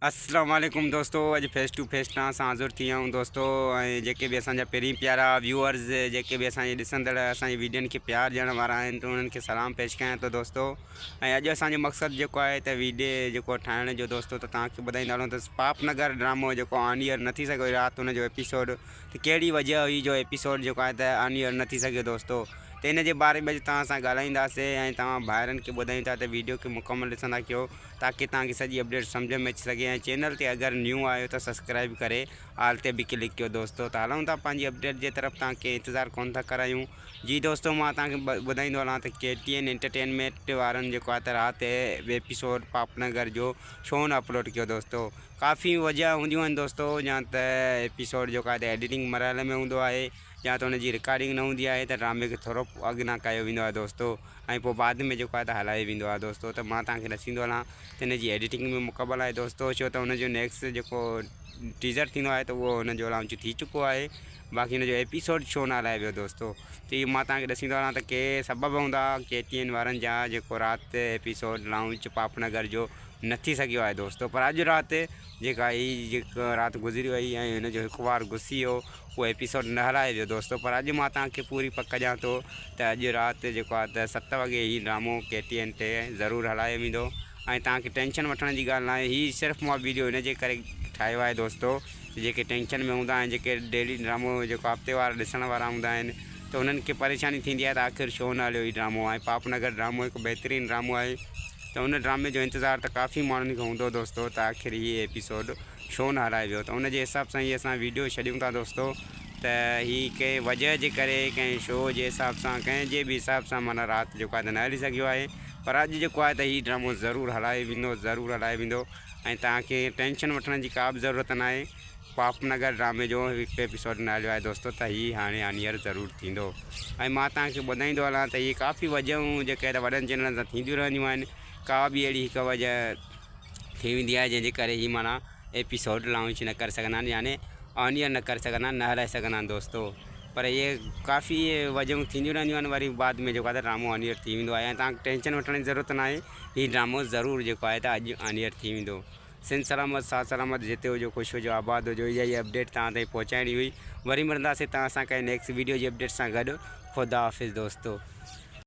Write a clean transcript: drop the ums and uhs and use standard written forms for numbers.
اسلام عليڪم دوستو اڄ فيس ٽو فيس توهان سان حاضر ٿي آيا آهيون دوستو ۽ جيڪي به اسان جا پرين پيارا ويوئرز جيڪي به اسان جي ڏسندڙ اسان جي ويڊيون کي پيار ڏيڻ وارا آهن ته انهن کي سلام پيش ڪيان ٿو دوستو ۽ اڄ اسان جو مقصد جيڪو آهي ته ويڊيو جيڪو ٺاهڻ جو دوستو ته توهان کي ٻڌائيندا هلون ته پاپ نگر ڊرامو جيڪو آن ايئر نه ٿي سگهيو رات ان جو ايپيسوڊ ته ڪهڙي وجه هئي جو ايپيسوڊ جيڪو آهي ته آن ايئر نه ٿي سگهيو دوستو ته ان جي باري ۾ اڄ توهان سان ڳالهائينداسين ۽ توهان ڀائرن کي ٻڌايون ٿا ته ويڊيو کي مڪمل ڏسندا ڪيو تاڪي توهان کي سڄي اپڊيٽ سمجهه ۾ اچي سگهي ۽ چينل تي اگر نيو آهيو ته سبسڪرائب ڪري آل تي به ڪلڪ ڪيو دوستو ته هلون ٿا پنهنجي اپڊيٽ جي طرف توهان کي انتظار ڪون ٿا ڪرايون جي دوستو مان توهان کي ٻڌائيندو هلان ته ڪي ٽي اين انٽرٽينمينٽ وارن جيڪو آهي ته رات ايپيسوڊ پاپ نگر جو ڇو نه اپلوڊ ڪيو دوستو ڪافي وجه هونديون آهن دوستو يا ته ايپيسوڊ جيڪو آهي ته ايڊيٽنگ مرحلي ۾ هوندو آهي يا ته ان جي رڪارڊنگ نه هوندي آهي ته ڊرامي کي ٿورو اڳ نه ڪيو ويندو آهي دوستو ۽ پوء بعد ۾ جيڪو آهي ته هلايو ويندو آهي دوستو ته مان توهان کي ڏسيندو هلان ته ان جي ايڊيٽنگ به مڪمل آهي دوستو ڇو ته ان جو نيڪسٽ جيڪو ٽيزر ٿيندو آهي ته اهو ان جو لانچ ٿي چڪو آهي باقي ان جو ايپيسوڊ ڇو نه هلايو ويو دوستو ته اهو مان توهان کي ڏسيندو هلان ته ڪي سبب هوندا ڪي ٽي اين وارن جا جيڪو رات ايپيسوڊ لانچ پاپ نگر جو نه ٿي سگهيو آهي دوستو پر اڄ رات جيڪا هي جيڪا رات گذري وئي ۽ هن جو هڪ وار گسي ويو اهو ايپيسوڊ نه هلايو ويو دوستو پر اڄ مان توهان کي پوري پڪ ڏيان ٿو ته اڄ رات جيڪو آهي ته 7 وڳي هي ڊرامو ڪي ٽي اين تي ضرور هلايو ويندو ۽ توهان کي ٽينشن وٺڻ جي ڳالهه ناهي هي صرف مان ويڊيو هن جي ڪري ٺاهيو آهي دوستو جيڪي ٽينشن ۾ هوندا آهن جيڪي ڊيلي ڊرامو جيڪو هفتي وار ڏسڻ وارا هوندا آهن ته انهن کي پريشاني ٿيندي آهي ته آخر ڇو نه هليو هي ڊرامو ۽ پاپ نگر ڊرامو هڪ بهترين ڊرامو آهي ته ان ڊرامي جو انتظار ته ڪافي ماڻهن کي هوندو دوستو ته آخر هي ايپيسوڊ ڇو نه هلايو ويو ته ان جي حساب سان هي اسان ويڊيو ڇڏيون ٿا دوستو ته هي ڪنهن وجه جي ڪري ڪنهن شو جي حساب سان ڪنهن جي به حساب سان معنيٰ رات جيڪو آهي ته نه هلي سگهيو آهي پر اڄ جيڪو آهي ته هي ڊرامو ضرور هلايو ويندو ضرور هلايو ويندو ۽ توهان کي ٽينشن وٺڻ جي ڪا به ضرورت نه آهي پاپ نگر ڊرامي جو هڪ ايپيسوڊ نه هليو آهي دوستو ته هي هاڻي آنيئر ضرور ٿيندو ۽ مان توهان کي ٻڌائيندو هلان ته هي ڪافي وجهون جيڪي وڏن چينلن سان ٿينديون رهنديون آهن ڪا به اهڙي هڪ وجه ٿي ويندي آهي جنهن جي ڪري هي معنيٰ ايپيسوڊ لانچ نه ڪري سگهندا آهن يعني آن ايئر نه ڪري سگهندا آهن نه هلائي سگهندا آهن دوستو پر اهي ڪافي وجهون ٿينديون رهنديون آهن وري بعد ۾ جيڪو آهي ته ڊرامو آن ايئر ٿي ويندو آهي ۽ توهان کي ٽينشن وٺڻ جي ضرورت ناهي هي ڊرامو ضرور جيڪو آهي ته اڄ آن ايئر ٿي ويندو سنڌ سلامت ساٿ سلامت جتي هجو خوش هجو آباد هجو اها ئي اپڊيٽ توهان تائين پهچائڻي هئي وري ملنداسين توهان سان ڪنهن نيڪسٽ ويڊيو جي اپڊيٽ سان گڏ خدا حافظ دوستو.